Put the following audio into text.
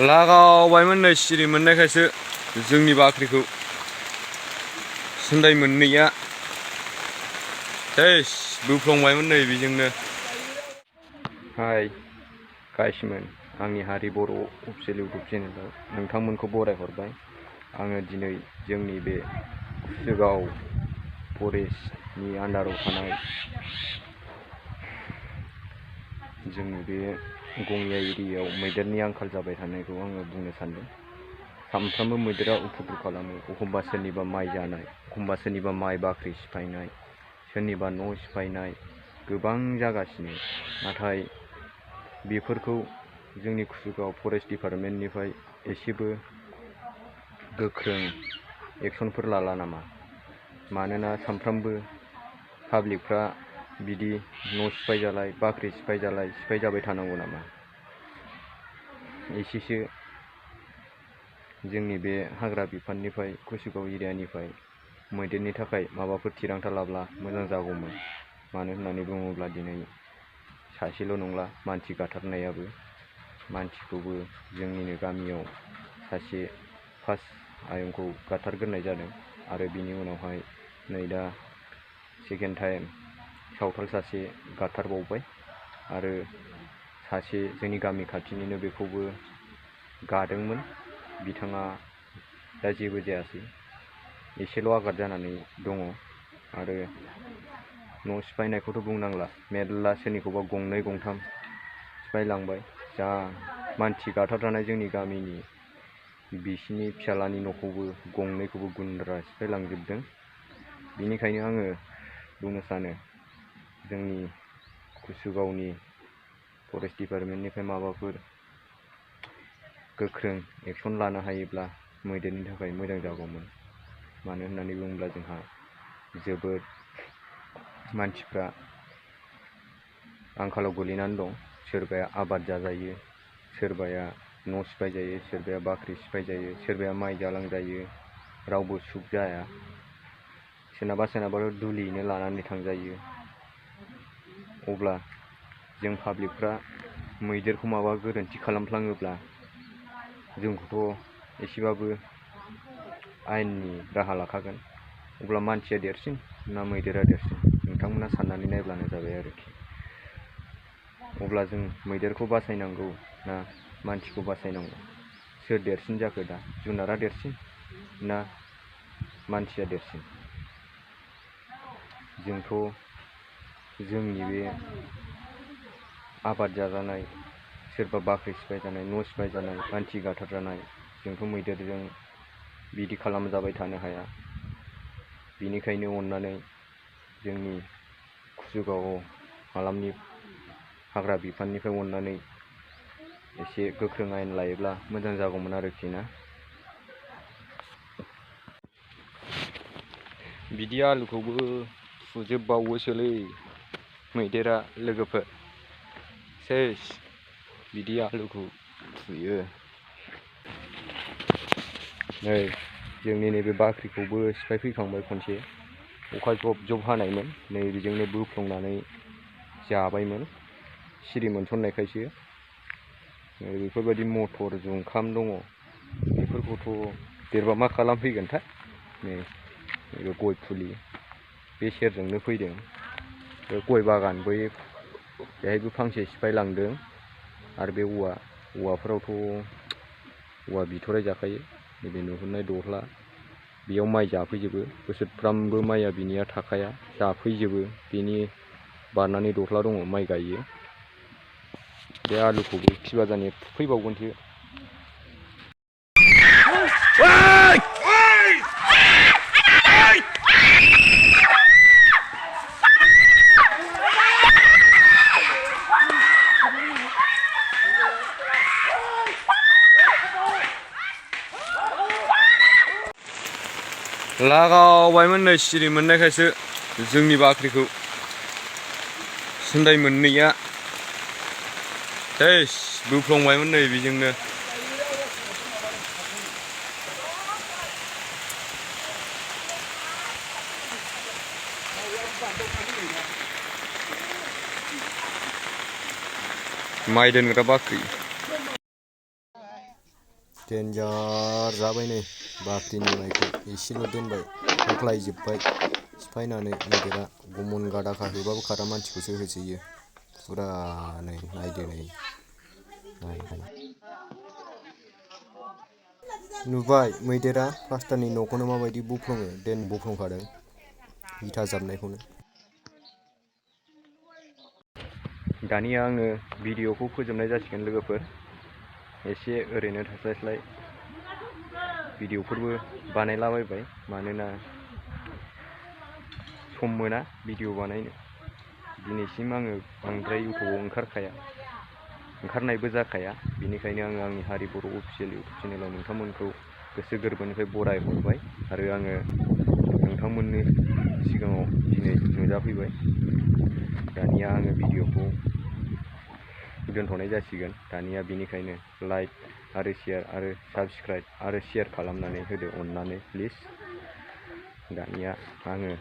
लागावबायमोन नै सिरि मोननायखायसो जोंनि बाख्रिखौ सुन्दाय मोननैया सेस बोफ्लंबायमोन नै बेजोंनो। हाय गाइसमोन, आंनि हारि बर' अफिसियेल इउटुब चेनेलाव नोंथांमोनखौ बरायहरबाय। आङो दिनै जोंनि बे कुसुगाव फरेस्टनि आन्डाराव थानाय जोंनि बे गङिया एरियायाव मैदेरनि आंखाल जाबाय थानायखौ आङो बुंनो सानदों। सानफ्रामबो मैदेरा उपद्रब खालामो। एखमबा सोरनिबा माइ जानाय, एखमबा सोरनिबा माइ बाख्रि सिफायनाय, सोरनिबा न' सिफायनाय गोबां जागासिनो। नाथाय बेफोरखौ जोंनि कुसुगाव फरेस्ट डिपार्टमेन्टनिफ्राय एसेबो गोख्रों एक्सनफोर लाला नामा? मानोना सानफ्रामबो पाब्लिकफ्रा बिदि न' सिफायजालाय, बाख्रि सिफायजालाय सिफायजाबाय थानांगौ नामा? एसेसो जोंनि बे हाग्रा बिफाननिफ्राय, कुसुगाव एरियानिफ्राय मैदेरनि थाखाय माबाफोर थिरांथा लाब्ला मोजां जागौमोन। मानो होननानै बुङोब्ला दिनै सासेल' नंला मानसि गाथारनायाबो। मानसिखौबो जोंनिनो गामियाव सासे फार्स्ट आयंखौ गाथारग्रोनाय जादों आरो बिनि उनावहाय नै दा सेकेन्ड टाइम सावथाल सासे गाथारबावबाय आरो सासे जोंनि गामि खाथिनिनो बेखौबो गादोंमोन। बिथाङा दा जेबो जायासै, एसेल' आघात जानानै दङ। आरो न' सिफायनायखौथ' बुंनांला, मेरला सोरनिखौबा गंनै गंथाम सिफायलांबाय। जा मानसि गाथारजानाय जोंनि गामिनि बिसिनि फिसालानि न'खौबो गंनैखौबो गुन्द्रा सिफायलांजोबदों। बेनिखायनो आङो बुंनो सानो जोंनि कुसुगावनि फरेस्ट डिपार्टमेन्टनिफ्राय माबाफोर गोख्रों एक्सन लानो हायोब्ला मैदेरनि थाखाय मोजां जागौमोन। मानो होननानै बुङोब्ला जोंहा जोबोद मानसिफ्रा आंखालाव गोलैनानै दं। सोरबाया आबाद जाजायो, सोरबाया न' सिफायजायो, सोरबाया बाख्रि सिफायजायो, सोरबाया माइ जालांजायो, रावबो सुख जाया। सोरनाबा सोरनाबाथ' दुलियैनो लानानै थांजायो। अब्ला जों पाब्लिकफ्रा मैदेरखौ माबा गोरोन्थि खालामफ्लाङोब्ला जोंखौथ' एसेबाबो आयेननि राहा लाखागोन। अब्ला मानसिया देरसिन ना मैदेरा देरसिन? नोंथांमोना साननानै नायब्लानो जाबाय आरोखि। अब्ला जों मैदेरखौ बासायनांगौ ना मानसिखौ बासायनांगौ? सोर देरसिन जाखो दा? जुनारा देरसिन ना मानसिया देरसिन? जोंथ' जोंनि बे आबाद जाजानाय, सोरबा बाख्रि सिफायजानाय, न' सिफायजानाय, मानसि गाथारजानाय, जोंथ' मैदेरजों बिदि खालामजाबाय थानो हाया। बेनिखायनो अननानै जोंनि कुसुगाव हालामनि हाग्रा बिफाननिफ्राय अननानै एसे गोख्रों आयेन लायोब्ला मोजां जागौमोन आरोखि ना। बिदि आलुखौबो फुजोबबावोसोलै मैदेरा लोगोफोर। सेस बिदि आलुखौ फुयो। नै जोंनि नैबे बाख्रिखौबो सिफायफैखांबाय खनसे। अखा जब जब हानायमोन, नै बेजोंनो बोफ्लंनानै जाबायमोन सिरि मोनसननायखायसो। बेफोरबायदि मटर जुंखाम दङ, बेफोरखौथ' देरबा मा खालामफैगोनथाय। नै गय फुलि बे सेरजोंनो फैदों। बे गय बागान बेहायबो फांसे सिफायलांदों। आरो बे औवाफोरावथ' औवा बिथराय जाखायो। नैबे नुहुरनाय दहला बेयाव माइ जाफैजोबो। बोसोरफ्रामबो माइया बिनिया थाखाया, जाफैजोबो। बेनि बारनानै दहला दङ, माइ गायो। बे आलुखौबो खिबाजानि फुफैबावगोनसो। लागावबायमोन नै सिरि मोननायखायसो जोंनि बाख्रिखौ सुन्दाय मोननैया सेस बोफ्लंबायमोन नै बेजोंनो। माइ दोनग्रा बाख्रि। डेन्जार जाबाय नै बाख्रिनि माइखौ एसेल' दोनबाय होख्लायजोब्बाय सिफायनानै मैदेरा गमन गादाखा होबाबो खारा मानसिखौसो होसोयो फुरा नै नायदो नै नुबाय मैदेरा प्लास्टारनि न'खौनो माबायदि बुफ्लङो बुफ्लंखादों इथा जाबनायखौनो। दानिया आङो भिडिअखौ फोजोबनाय जासिगोन लोगोफोर एसे ओरैनो थास्लायस्लाय भिडिअफोरबो बानायलाबायबाय मानोना सम मोना भिडिअ बानायनो दिनैसिम आङो बांद्राय इउटुबाव ओंखारनायबो जाखाया बेनिखायनो आङो आंनि हारि बर' अफिसियेल इउटुब चेनेलाव नोंथांमोनखौ गोसो गोरबोनिफ्राय बराय हरबाय आरो आङो नोंथांमोननि सिगाङाव दिनै नुजाफैबाय। दानिया आङो भिडिअखौ दोनथ'नाय जासिगोन दानिया बेनिखायनो लाइक आरो शेयार आरो साबस्क्राइब आरो शेयार खालामनानै होदो अननानै प्लिज। दानिया आङो